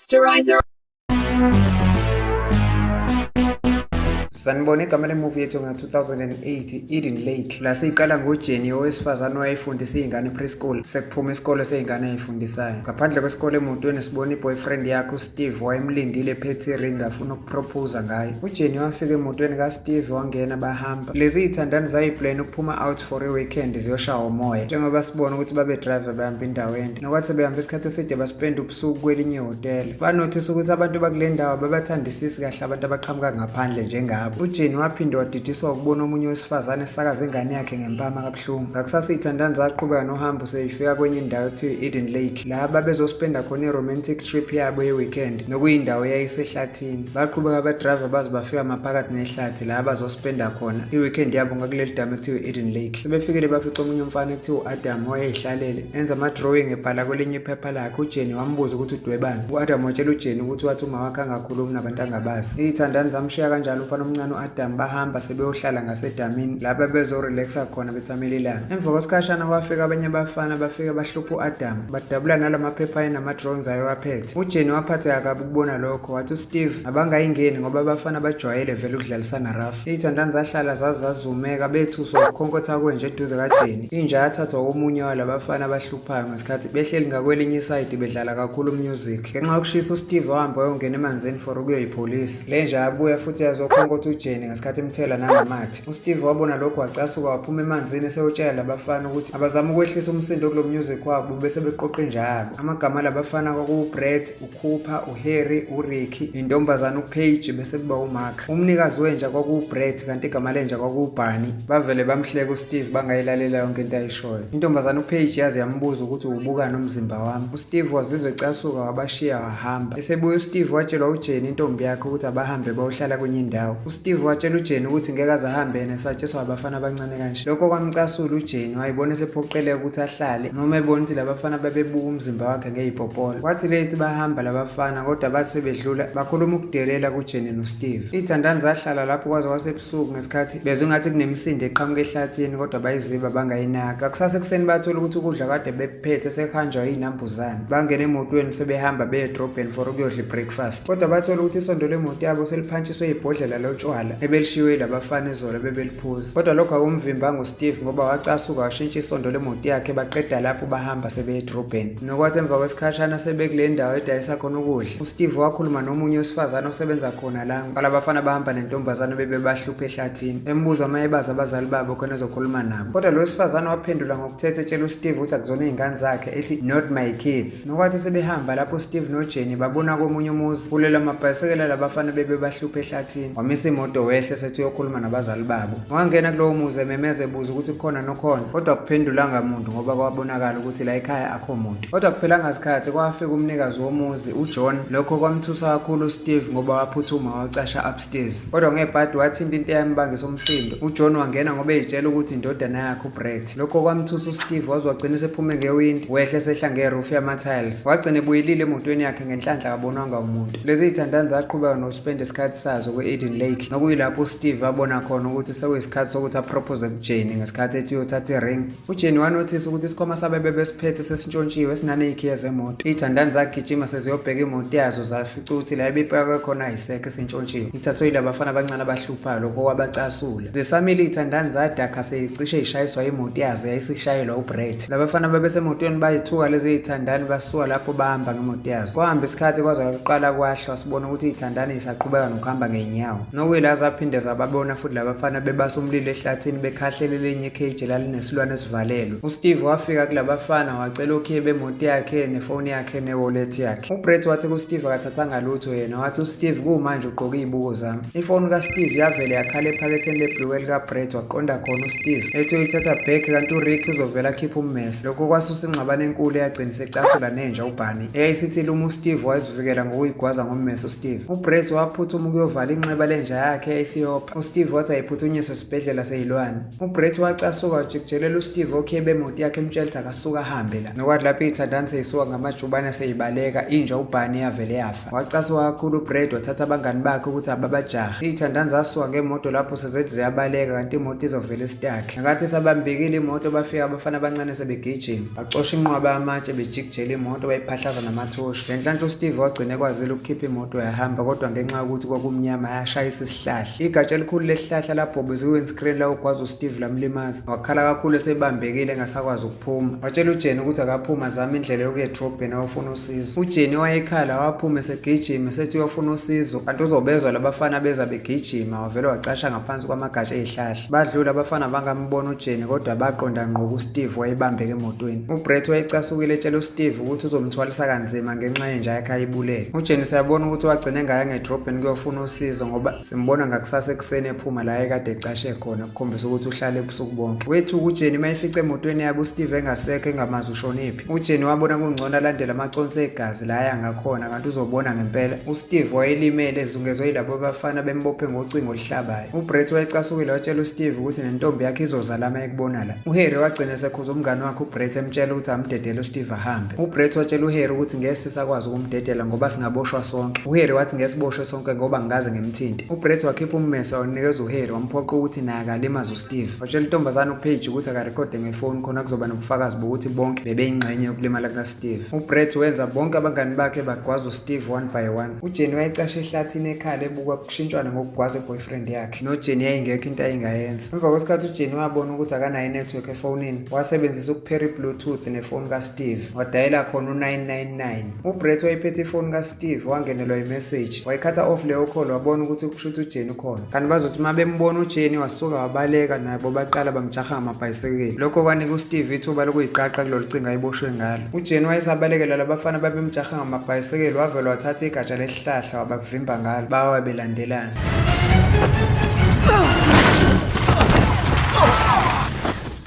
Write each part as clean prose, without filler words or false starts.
Posterizer. Sanibona, igama lemuvi yethu nga-2008, Eden Lake. La siyiqala ngoJenny, owesifazane owayefundisa iy'ngane preschool. Sekuphuma isikole sey'ngane ey'fundisayo. Ngaphandle kwesikole emotweni sibona i-boyfriend yakhe uSteve wayemlindile ephethe i-ring afuna ukupropose ngayo. UJenny wafika emotweni kaSteve wangena bahamba. Lezi y'thandani zayiplan ukuphuma out for i-weekend ziyoshawa umoya. Njengoba sibona ukuthi babe-driver behamba indawo ende. Nokwathi sebehamba isikhathi eside baspenda ubusuku kwelinye ihhotela. Banothisa ukuthi abantu bakule ndawo babathandisisi kahle abantu abaqhamuka ngaphandle njengabo. UJenny waphinde wadidiswa ukubona omunye wesifazane esakaza ingane yakhe ngempama kabuhlungu. Ngakusasa iy'thandani zaqhubeka nohambo seyifika kwenye indawo ekuthiwa i-Eden Lake, la babezospenda khona i-romantic trip yabo ye-weekend, nokuyindawo eyayisehlathini. Baqhubeka abadrayiva baze bafika maphakathi nehlathi la bazospenda khona i-weekend yabo ngakuleli damu ekuthiwa i-Eden Lake. Sebefikile bafica omunye umfana ekuthiwa u-Adam owayeyihlalele enza ama-drawing ebhala kwelinye iphepha lakhe. UJenny wambuza ukuthi udwebani. U-Adam watshela uJenny ukuthi wathi uma wakhe angakhulumi nabantu angabazi. Iy'thandani zamshiya kanjalo umfana omncane u-Adam, bahamba sebeyohlala ngasedamini la bebezorelaxa khona bethamela ilanga. Emva kwesikhashana kwafika abanye abafana bafike bahlupha u-Adam, badabula nalamaphepha ayenama-drawings ayewaphethe. UJenny waphatheka kabi ukubona lokho, wathi uSteve abangayingeni ngoba abafana bajwayele vele ukudlalisana rough. Iy'thandani zahlala zazazumeka bethuswa ukukhonkotha kwenja eduze kaJenny. Inja yathathwa omunye walabafana abahluphayo ngesikhathi behleli ngakwelinye isayidi bedlala kakhulu umusic. Ngenxa yokushisa uSteve wahamba wayongena emanzini for ukuyoyipholisa. Le nja yabuya futhi yazokhonkotha uJenny ngesikhathi imthela nangamathe. USteve wabona lokhu wacasuka waphuma emanzini eseyotshela labafana ukuthi abazame ukwehlisa umsindo kulo music wabo bese beqoqa inja yabo. Amagama alabafana kwakuwuBrett, uCooper, uHarry, uRicky, intombazane uPaige bese kuba uMark. Umnikazi wenja kwakuwuBrett kanti igama lenja kwakuwuBarney. Bavele bamhleka uSteve bangayilalela yonke into ayishoyo. Intombazane uPaige yaze yambuza ukuthi uwubukani umzimba wami. USteve wazizwa ecasuka wabashiya wahamba. Esebuya uSteve watshelwa uJenny intombi yakhe ukuthi abahambe bayohlala kwenye indawo. USteve watshela uJenny ukuthi ngeke aze ahambe yena esatshiswa abafana abancane kanje. Lokho kwamcasula uJenny, wayibona esephoqeleka ukuthi ahlale noma ebona ukuthi labafana babebuka umzimba wakhe ngey'popolo. Kwathi late bahamba labafana kodwa bathi sebedlula bakhuluma ukudelela kuJenny noSteve. Iy'thandani zahlala lapho kwaze kwasebusuku ngesikhathi bezwe ngathi kunemisindo eqhamuka ehlathini kodwa bayiziba bangayinaka. Ngakusasa ekuseni bathola ukuthi ukudla kade bephethe sekuhanjwa yiy'nambuzane. Bangena emotweni sebehamba beye edrobheni for ukuyodla i-breakfast. Kodwa bathola ukuthi isondo lemoto yabo seliphantshiswe ibhodlela lotshwala ebelishiwe yilabafana izolo bebeliphuza. Kodwa lokho akumvimbanga uSteve ngoba wacasuka washintsha isondo lemoto yakhe baqeda lapho bahamba sebeye edrobheni. Nokwathi emva kwesikhashana sebekule ndawo edayisa khona ukudla, uSteve wakhuluma nomunye wesifazane osebenza khona la kwalabafana bahamba nentombazane bebebahlupha ehlathini, embuza uma ebazi abazali babo khona ezokhuluma nabo. Kodwa lo wesifazane waphendula ngokuthetha etshela uSteve ukuthi akuzona iy'ngane zakhe, ethi not my kids. Nokwathi sebehamba lapho uSteve noJenny babona komunye umuzi kulela amabhayisekela labafana bebebahlupha ehlathini. Wamisa imoto wehle esethi uyokhuluma nabazali babo. Wangena kulowo muzi ememeza ebuza ukuthi kukhona nokhona, kodwa akuphendulanga muntu ngoba kwabonakala ukuthi la ekhaya akho muntu. Kodwa kuphelanga sikhathi kwafika umnikazi womuzi uJohn. Lokho kwamthusa kakhulu uSteve ngoba waphuthuma wacasha upstairs. Kodwa ngebhadi wathinta into eyambangisa umsindo. UJohn wangena ngoba eyitshela ukuthi indodana yakhe uBrett. Lokho kwamthusa uSteve waze wagcina esephume ngewindi, wehle esehla ngeroof yama-tiles. Wagcina ebuyelile emotweni yakhe ngenhlanhla akabonwanga umuntu. Lezi zithandani zaqhubeka nospenda isikhathi sazo kwi-Eden Lake, nokuyilapho uSteve abona khona ukuthi sekuyisikhathi sokuthi apropose kuJenny ngesikhathi ethi uyothatha i-ring. UJenny wanothisa ukuthi isikhwama sabe bebesiphethe sesintshontshiwe esinaney'khiye zemoto. Iy'thandani zagijima seziyobheka imoto yazo zafica ukuthi la ebipakwe khona ayisekho isintshontshiwe. Ithathwe yila bafana abancane abahluphayo, lokho kwabacasula. Zisamile iy'thandani zadakha seyicishe ishayiswa imoto yazo yayisishayelwa uBrett. Labafana babesemotweni bayithuka lezi y'thandani basuka lapho bahamba ngemoto yazo. Kwahamba isikhathi kwaze kwaqala kwahlwa sibona ukuthi iy'thandani zisaqhubeka nokuhamba ngey'nyawo. Nokuyila zaphinde zababona futhi labafana bebasa umlilo ehlathini bekhahlela elinye ikheji elalinesilwane esivalelwe. USteve wafika kulabafana wacela okhiye bemoto yakhe nefoni yakhe ne-wallet yakhe. UBrett wathi kuSteve akathathanga lutho yena, wathi uSteve kumanje ugqoke iy'buko zami. Ifoni kaSteve yavele yakhala ephaketheni lebhulukwe likaBrett, waqonda khona uSteve ethi uyithatha back kanti uRick uzovela akhiphe ummese. Lokho kwasusa ingxabano enkulu eyagcina isicasula nenja uBarney eyayisithi iluma uSteve wazivikela ngokuyigwaza ngommese uSteve. UBrett waphuthuma ukuyovala inxeba lenja. yakhe eyayisiyopha. USteve wathi ayiphuthunyiswe esibhedlela seyilwane. UBrett wacasuka wajikijelela uSteve okhiye bemoto yakhe emtshela ukuthi akasuka ahambe la. Nokwathi lapho iy'thandani seyisuka ngamajubane seyibaleka, inja uBarney yavele yafa. Wacasuka kakhulu uBrad wathatha abangani bakhe ukuthi ababajahe. Iy'thandani zasuka ngemoto lapho sezethi ziyabaleka kanti imoto izovele istakhe. Ngenkathi isabambekile imoto bafika abafana abancane sebegijima. Bacosha inqwaba yamatshe bejikijela imoto bayiphahlaza namathoshi. Ngenhlanhla uSteve wagcina ekwazile ukukhipha imoto yahamba kodwa ngenxa yokuthi kwakumnyama yashayisa isihlahla. Igatsha elikhulu lesihlahla labhobeza i-windscreen lawugwaza uSteve lamlimaza. Wakhala kakhulu esebambekile engasakwazi ukuphuma. Watshela uJenny ukuthi akaphume azame indlela yokuya edrobheni ayofuna usizo. UJenny wayekhala waphuma esegijima esethi uyofuna usizo kanti uzobezwa labafana beza begijima wavele wacasha ngaphansi kwamagatsha ezihlahla. Badlula abafana bangambona uJenny kodwa baqonda ngqo kuSteve wayebambeke emotweni. UBrett wayecasukile etshela uSteve ukuthi uzomthwalisa kanzima ngenxa yenja yakhe ayibulele. UJenny siyabona ukuthi wagcina engayanga edrobheni kuyofuna usizo ngoba simbona ngakusasa ekuseni ephuma la ekade ecashe khona kukhombisa ukuthi uhlale ebusuku bonke. Wethuka uJenny uma efica emotweni yabo uSteve engasekho engamazi ushonephi. UJenny wabona kungcono alandele amaconsi egazi la aya ngakhona kanti uzobona ngempela. USteve wayelimele ezungezwe yilabo bafana bembophe ngocingo oluhlabayo. UBrett wayecasukile watshela uSteve ukuthi nentombi yakhe izozala uma ekubona la. UHarry wagcina esekhuza umngani wakhe uBrett emtshela ukuthi amdedele uSteve ahambe. UBrett watshela uHarry ukuthi ngeke sisakwazi ukumdedela ngoba singaboshwa sonke. UHarry wathi ngeke siboshwe sonke ngoba ngikaze ngimthinte. UBrett wakhipha ummese wawunikeza uHarry wamphoqa ukuthi naye akalimaze uSteve. Watshela intombazane uPaige ukuthi akarekhode ngefoni khona kuzoba nobufakazi bokuthi bonke bebeyingxenye yokulimala kukaSteve. UBrett wenza bonke abangani bakhe bagwaza uSteve one by one. UJenny wayecashe ehlathini ekhala ebuka kushintshwana ngokugwaza i-boyfriend yakhe. NoJenny yayingekho into ayingayenza. Emva kwesikhathi uJenny wabona ukuthi akanayo inetwork efonini. Wasebenzisa ukuphera i-Bluetooth nefoni kaSteve. Wadayela khona u-999. UBrett wayephethe ifoni kaSteve wangenelwa imeseji. Wayikhatha off leyo call wabona ukuthi kusho ukuthi uJenny ukhona. Kanti bazothi uma bembona uJenny wasuka wabaleka nabo baqala bamjaha ngamabhayisikili. Lokho kwanika uSteve ithuba lokuyiqaqa kulolu cingo ayeboshwe ngalo. UJenny wayesabalekela labafana babemjaha ngamabhayisikili wavele wathatha igatsha lesihlahla wabavimba ngalo. Bawa belandelana.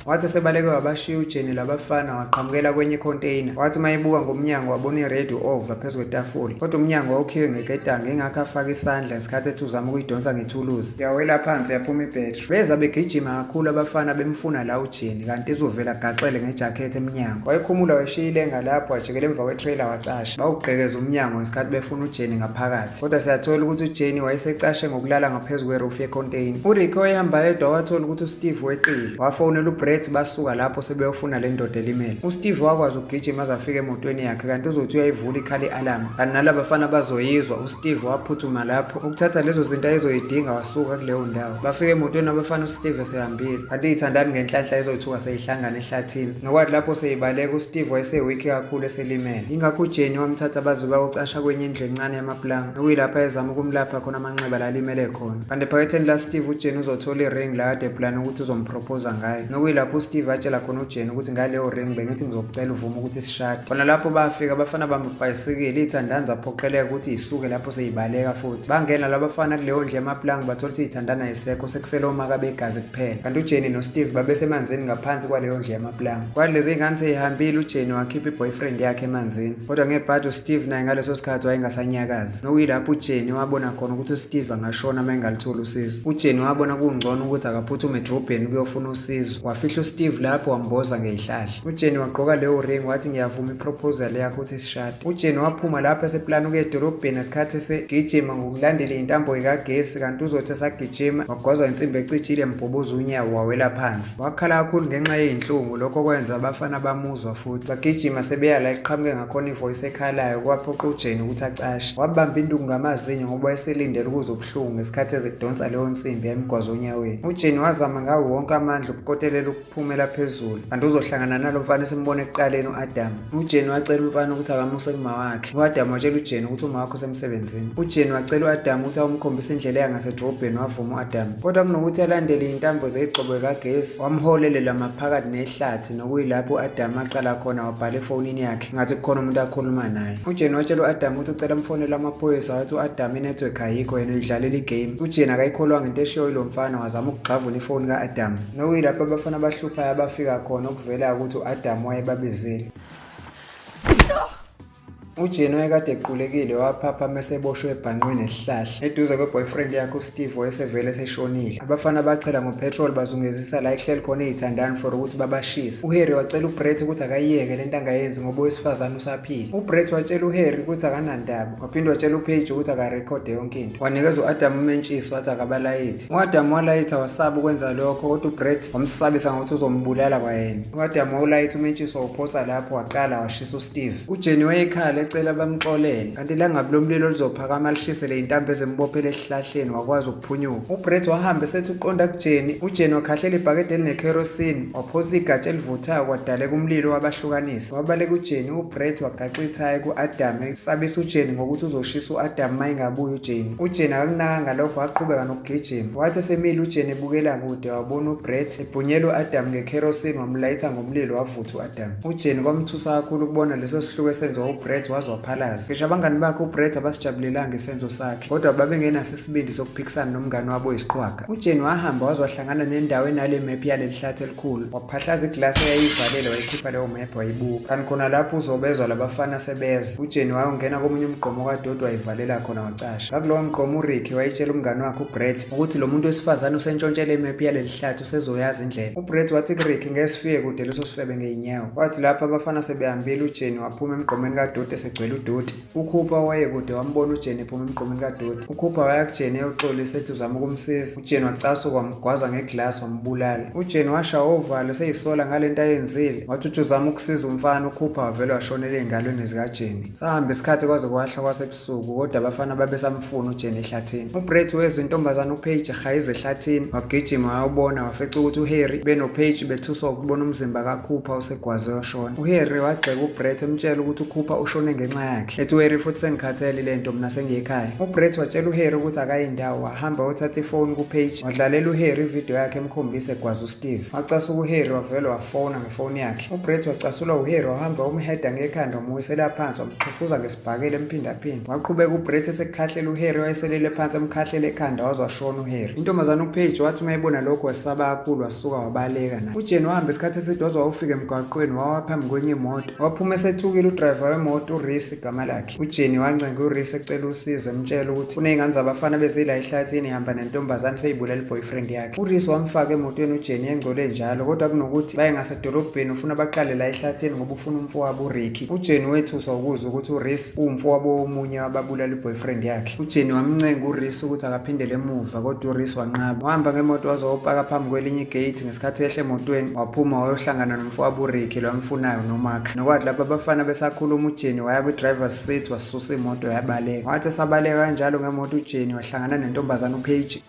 Wathi esebaleke wabashiya uJenny labafana waqhamukela kwenye ikhonteyina. Wathi uma ebuka ngomnyango wabona i-radio over phezu kwetafula. Kodwa umnyango wawukhiwe ngeketanga ingakho afaka isandla ngesikhathi ethi uzama ukuyidonsa ngethuluzi. Yawela phansi yaphuma ibhetri. Beza begijima kakhulu abafana bemfuna la uJenny kanti izovela gaxele ngejakhethi emnyango. Wayekhumula weshiya ilenga lapho wajikela emva kwe-trailer wacasha. Bawugqekeza umnyango ngesikhathi befuna uJenny ngaphakathi. Kodwa siyathola ukuthi uJenny wayesecashe ngokulala ngaphezu kweroof yecontainer. URicky wayehamba yedwa wathola ukuthi uSteve weqile. Wafonela uBrett basuka lapho sebeyofuna le ndoda elimele. USteve wakwazi ukugijima aze afike emotweni yakhe kanti uzothi uyayivula ikhala i-alarm. Kanti nalabafana bazoyizwa. USteve waphuthuma lapho ukuthatha lezo zinto ayezoyidinga wasuka kuleyo ndawo. Bafika emotweni abafana uSteve esehambile. Kanti iy'thandani ngenhlanhla ezoyithuka seyihlangana ehlathini. Nokwathi lapho seyibaleka uSteve wayesewikhi kakhulu eselimele. Yingakho uJenny wamthatha baze bayocasha kwenye indlu encane yamaplanga nokuyilapho ayezama ukumlapha khona amanxeba la alimele khona. Kanti ephaketheni la Steve uJenny uzothola i-ring la kade eplana ukuthi uzomproposa ngayo. Nokuyilapho uSteve atshela khona uJenny ukuthi ngaleyo ring bengithi ngizokucela uvume ukuthi sishade. Khona lapho bafika abafana bamabhayisikili iy'thandani zaphoqeleka ukuthi yisuke lapho seyibaleka futhi. Bangena labafana kuleyo ndlu yamaplangi bathola ukuthi iy'thandani ayisekho sekusele omaka begazi kuphela. Kanti uJenny noSteve babesemanzini ngaphansi kwaleyo ndlu yamaplangi. Kwathi lezi y'ngane sey'hambile uJenny wakhipha i-boyfriend yakhe emanzini. Kodwa ngebhadi uSteve naye ngaleso sikhathi wayengasanyakazi. Nokuyilapho uJenny wabona khona ukuthi uSteve angashona uma engalutholi usizo. UJenny wabona kungcono ukuthi akaphuthume edrobheni ukuyofuna usizo. Wafihla uSteve lapho wamboza ngezihlahla. UJenny wagqoka leyo ring wathi ngiyavuma iproposal yakho ukuthi sishade. UJenny waphuma lapho eseplana ukuya edolobheni ngesikhathi esegijima ngokulandela iy'ntambo zikagesi kanti uzothi esagijima wagwazwa insimbi ecijile embhoboza unyawo wawela phansi. Wakhala kakhulu ngenxa yey'nhlungu lokho kwenza abafana bamuzwa futhi. Bagijima sebeya la eqhamuke ngakhona ivoice ekhalayo kwaphoqa uJenny ukuthi acashe. Wabamba induku ngamazinyo ngoba wayeselindele ukuzwa ubuhlungu ngesikhathi ezidonsa leyo nsimbi yayimgwaza onyaweni. UJenny wazama ngawo wonke amandla ukukotelela ukuphumela phezulu kanti uzohlangana nalo mfana esimbona ekuqaleni u-Adam. UJenny wacela umfana ukuthi akamuse kuma wakhe. U-Adam watshela uJenny ukuthi uma wakhe usemsebenzini. UJenny wacela u-Adam ukuthi awumkhombise indlela eya ngasedrobheni wavuma u-Adam. Kodwa kunokuthi alandele iy'ntambo zeyigxobo kagesi wamholelela maphakathi nehlathi nokuyilapho u-Adam aqala khona wabhala efonini yakhe ngathi kukhona umuntu akhuluma naye. UJenny watshela u-Adam ukuthi ucela amfonele amaphoyisa wathi u-Adam inetwork ayikho yena uyidlalela igame. UJenny akayikholwanga into eshiwo yilo mfana wazama ukugxavuna ifoni ka-Adam. Nokuyilapho abafana abahluphayo abafika khona okuvela ukuthi u-Adam wayebabizile. UJenny wayekade equlekile waphaphama eseboshwe ebhanqwe nesihlahla eduze kwe-boyfriend yakhe uSteve wayesevele eseshonile. Abafana bachela ngopetrol bazungezisa la ekuhleli khona izithandani for ukuthi babashise. UHarry wacela uBrett ukuthi akayiyeke lento angayenzi ngoba owesifazane usaphila. UBrett watshela uHarry ukuthi akanandaba, waphinde watshela uPaige ukuthi akarekhode yonke into. Wanikeza u-Adam umentshisi wathi akabalayithi. U-Adam walayitha wasaba ukwenza lokho kodwa uBrett wamsabisa ngokuthi uzombulala kwayena. U-Adam wawulayitha umentshisi wawuphosa lapho waqala washisa uSteve. UJenny wayekhala ecela bamxolele kanti ilangabi lomlilo lizophakama lishise le intambo ezimbophele esihlahleni wakwazi ukuphunyuka. UBrett wahamba esethi uqonda kuJenny. UJenny wakhahlela ibhakede elinekerosini waphosa igatsha elivuthayo kwadaleka umlilo wabahlukanisa. Wabaleka uJenny, uBrett wagaxa ithayi ku-Adam esabisa uJenny ngokuthi uzoshisa u-Adam uma engabuyi uJenny. UJenny akakunakanga lokho waqhubeka nokugijima. Wathi esemile uJenny ebukela kude wabona uBrett ebhunyela u-Adam ngekerosini wamlayitha ngomlilo wavutha u-Adam. UJenny kwamthusa kakhulu ukubona leso sihluku esenziwa uBrett waze waphalaza. Ngisho abangani bakhe uBrett abasijabulelanga isenzo sakhe kodwa babengenaso isibindi sokuphikisana nomngani wabo oyisiqhwaga. UJenny wahamba waze wahlangana nendawo enale mephu yaleli hlathi elikhulu. Waphahlaza iglasi eyayivalele wayikhipha leyo mephu wayibuka. Kanti khona lapho uzobezwa labafana sebeza. UJenny wayongena komunye umgqomo kadoti wayivalela khona wacasha. Ngakulowo mgqomo uRicky wayetshela umngani wakhe uBrett ukuthi lo muntu wesifazane usentshontshele imephu yaleli hlathi usezoyazi indlela. UBrett wathi kuRicky ngeke sifike kude leso sifebe ngey'nyawo. Kwathi lapho abafana sebehambile uJenny waphuma emgqomeni kadoti esegcwele udoti. UCooper owayekude wambona uJenny ephuma emgqomeni kadoti. UCooper waya kuJenny eyoxolisa ethi uzama ukumsiza. UJenny wacasuka wamgwaza ngeglasi wambulala. UJenny washawa uvalo eseyisola ngale nto ayenzile. Wathi uthi uzama ukusiza umfana uCooper wavele washonela ey'ngalweni zikaJenny. Sahamba isikhathi kwaze kwahla kwasebusuku kodwa abafana babesamfuna uJenny ehlathini. UBrett wezwa intombazane uPaige ehayiza ehlathini wagijima wayobona wafica ukuthi uHarry benoPaige bethuswa ukubona umzimba kaCooper usegwazwe washona. UHarry wagxeka uBrett emtshela ukuthi uCooper ushone ngenxa yakhe. Ethi uHarry futhi sengikhathele le nto mina sengiye ekhaya. UBrett watshela uHarry ukuthi akayindawo wahamba wayothatha ifoni kuPaige wadlalela uHarry ividiyo yakhe emkhombisa egwaza uSteve. Wacasuka uHarry wavele wafona ngefoni yakhe. UBrett wacasulwa uHarry wahamba wamheda ngekhanda wamuwisela phansi wamxhufuza ngesibhakela emphindaphinda. Waqhubeka uBrett esekhahlela uHarry wayeselele phansi emkhahlela ekhanda waze washona uHarry. Intombazane uPaige wathi uma ebona lokho wesaba kakhulu wasuka wabaleka naye. UJenny wahamba isikhathi eside waze wawufika emgwaqweni wawa phambi kwenye imoto. Waphuma esethukile udrayiva wemoto uReese igama lakhe. UJenny wancenga uReese ecela usizo emtshela ukuthi kuney'ngane zabafana bezila ehlathini ihamba nentombazane seyibulala i-boyfriend yakhe. UReese wamfaka emotweni uJenny engcole njalo kodwa kunokuthi baye ngasedolobheni ufuna baqale la ehlathini ngoba ufuna umfowabo uRicky. UJenny wethuswa ukuzwa ukuthi uReese uwumfowabo womunye wababulala i-boyfriend yakhe. UJenny wamncenga uReese ukuthi akaphindele emuva kodwa uReese wanqaba. Wahamba ngemoto waze wayopaka phambi kwelinye igate ngesikhathi ehla emotweni waphuma wayohlangana nomfowabo uRicky lo amfunayo noMark. Nokwathi lapho abafana besakhuluma uJenny waya kwi-driver's seat wasusa imoto yabaleka. Wathi esabaleka kanjalo ngemoto uJenny wahlangana nentombazane uPaige.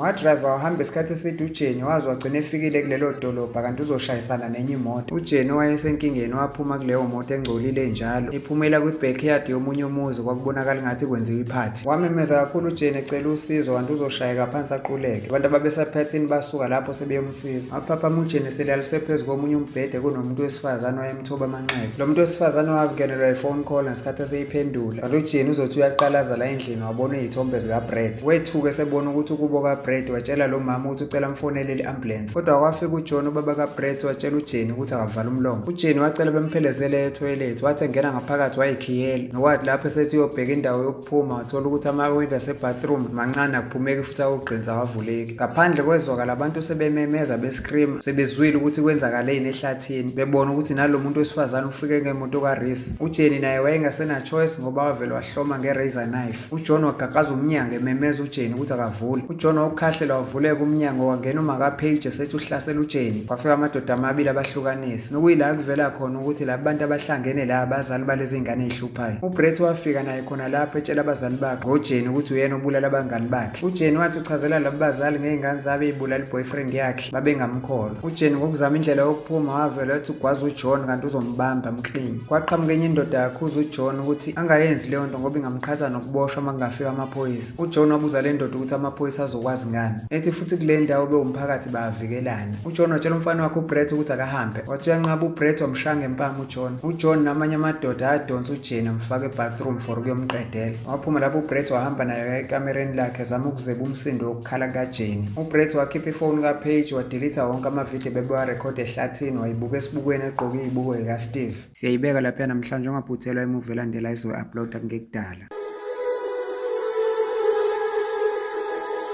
Wadrayiva wahamba isikhathi eside uJenny waze wagcina efikile kulelo dolobha kanti uzoshayisana nenye imoto. UJenny wayesenkingeni waphuma kuleyo moto engcolile njalo iphumela kwi-backyard yomunye umuzi kwakubonakala ngathi kwenziwa iphathi. Wamemeza kakhulu uJenny ecela usizo kanti uzoshayeka phansi aquleke. Abantu ababesephathini basuka lapho sebeyomsiza. Waphaphama uJenny eselaliswe phezu komunye umbhede kunomuntu wesifazane wayemthoba amanxeba. Lo muntu wesifazane wakungenelwa i-phone call ngesikhathi eseyiphendula. Kanti uJenny uzothi uyaqalaza la endlini wabona izithombe zikaBrett. Wethuka esebona ukuthi ukubo kaBrett watshela lo mama ukuthi ucela amfonele i-ambulance. Kodwa kwafika uJohn ubaba kaBrett watshela uJenny ukuthi akavale umlomo. UJenny wacela bemphelezele ethoyilethi wathi engena ngaphakathi wayikhiyela. Nokwathi lapho esethi uyobheka indawo yokuphuma wathola ukuthi amawindi asebathroom mancane akuphumeki futhi awugqinsa awavuleki. Ngaphandle kwezwakala abantu sebememeza bescream sebezwile ukuthi kwenzakaleni ehlathini bebona ukuthi nalo muntu wesifazane ufike ngemoto kaReese. UJenny naye wayengasena choice ngoba wavele wahloma nge-razor knife. UJohn wagaqaza umnyango ememeza uJenny ukuthi akavule. UJohn wawukhahlela wavuleka umnyango wangena umakaPaige esethi uhlasela uJenny. Kwafika amadoda amabili abahlukanisa. Nokuyila kuvela khona ukuthi laba bantu abahlangene la abazali balezi ngane ezihluphayo. UBrett wafika naye khona lapho etshela abazali bakhe ngoJenny ukuthi uyena obulala abangani bakhe. UJenny wathi uchazela laba bazali ngey'ngane zabo ey'bulala i-boyfriend yakhe babengamkholwa. UJenny ngokuzama indlela yokuphuma wavele wathi ugwaza uJohn kanti uzombamba amklinye. Kwaqhamuka enye indoda yakhuza uJohn ukuthi angayenzi leyo nto ngoba ingamqhatha nokuboshwa uma kungafika amaphoyisa. UJohn wabuza le ndoda ukuthi amaphoyisa azokwazi ngani. Ethi futhi kule ndawo bewumphakathi bayavikelana. UJohn watshela umfana wakhe uBrett ukuthi akahambe. Wathi uyanqaba uBrett wamshaya ngempama uJohn. UJohn namanye amadoda adonsa uJenny amfaka ebathroom for ukuyomqedela. Waphuma lapho uBrett wahamba naye ekamereni lakhe ezama ukuzeba umsindo wokukhala kukaJenny. UBrett wakhipha ifoni kaPaige wadelete wonke amavidiyo bebewarekhode ehlathini wayibuka esibukweni egqoke izibuko zikaSteve. Siyayibeka lapha namhlanje ungaphuthelwa imuvi elandela izoyi-uploada kungekudala.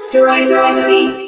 Stories on the beat.